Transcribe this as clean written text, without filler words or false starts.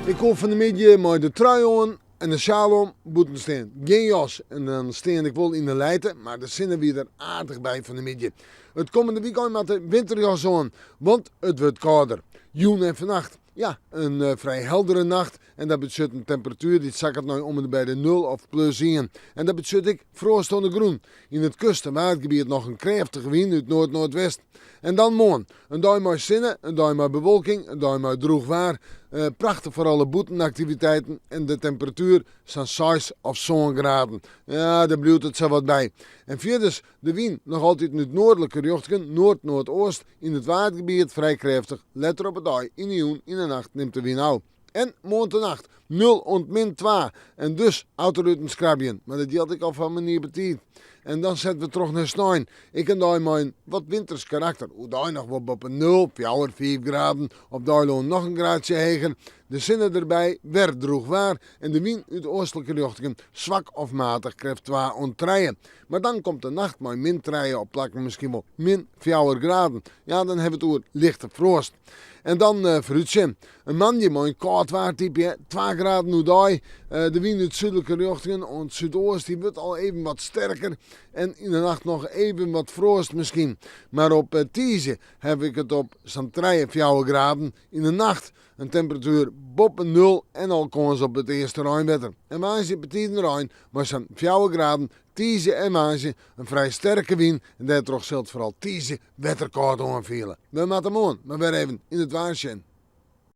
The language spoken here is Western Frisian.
Ik koe fan 'e middei mei de trui oan en de sjaal om bûten stean. Gjin jas en dan stean ik wol yn 'e lijte, mar de sinne wie der aardich by fan 'e middei. It kommende wykein moat de winterjas oan, want it wurdt kâlder. Jûn en fannacht, ja, in frij heldere nacht en dat betsjut in temperatuer dy't sakket nei om en by de nul of plus ien. En dat betsjut ek froast oan de grûn. Yn it kust en waadgebiet noch in krêftige wyn út noard-noardwest. En dan moarn. In dei mei sinne, in dei mei bewolking, in dei mei drûch waar. Prachtich foar alle bûtenaktiviteiten en de temperatuer sa'n seis of sân graden. Ja, dêr bliuwt it sawat by. En fierders, de wyn noch altiten út noardlike rjochtingen, noard-noardoost, yn it Waadgebiet frij krêftich. Letter op 'e dei, yn 'e jûn, yn 'e nacht nimt de wyn ôf. En moarntenacht nul oant min twa en dus autoruten skrabjen. Mar dat jildt ek al foar moarnier betiid. En dan sette we troch nei snein. Ek in dei mei in wat winters karakter. Oerdei noch wol boppe nul, fjouwer, fiif graden. Op 't eilân noch in graadsje heger. De sinne derby, wer drûch waar en de wyn út oastlike rjochtingen swak of matich krêft twa oant trije. Mar dan komt de nacht mei min trije op plakken miskien wol min fjouwer graden. Ja, dan hawwe we it oer lichte froast. En dan foarútsjen. In moandei mei in kâld waartype, twa graden oerdei. De wyn út súdlike rjochtingen oant súdoast dy wurdt al even wat sterker en yn de nacht noch even wat froast miskien. Mar op tiisdei haw ik it op sa'n trije, fjouwer graden yn de nacht. In temperatuer boppe nul en al kâns op it earste reinwetter. En woansdei betiden rein mei sa'n fjouwer graden. Tiisdei en woansdei in frij sterke wyn en dêrtroch sil it foaral tiisdei wetterkâld oanfiele. We moatte moarn mar wer even yn it waar sjen.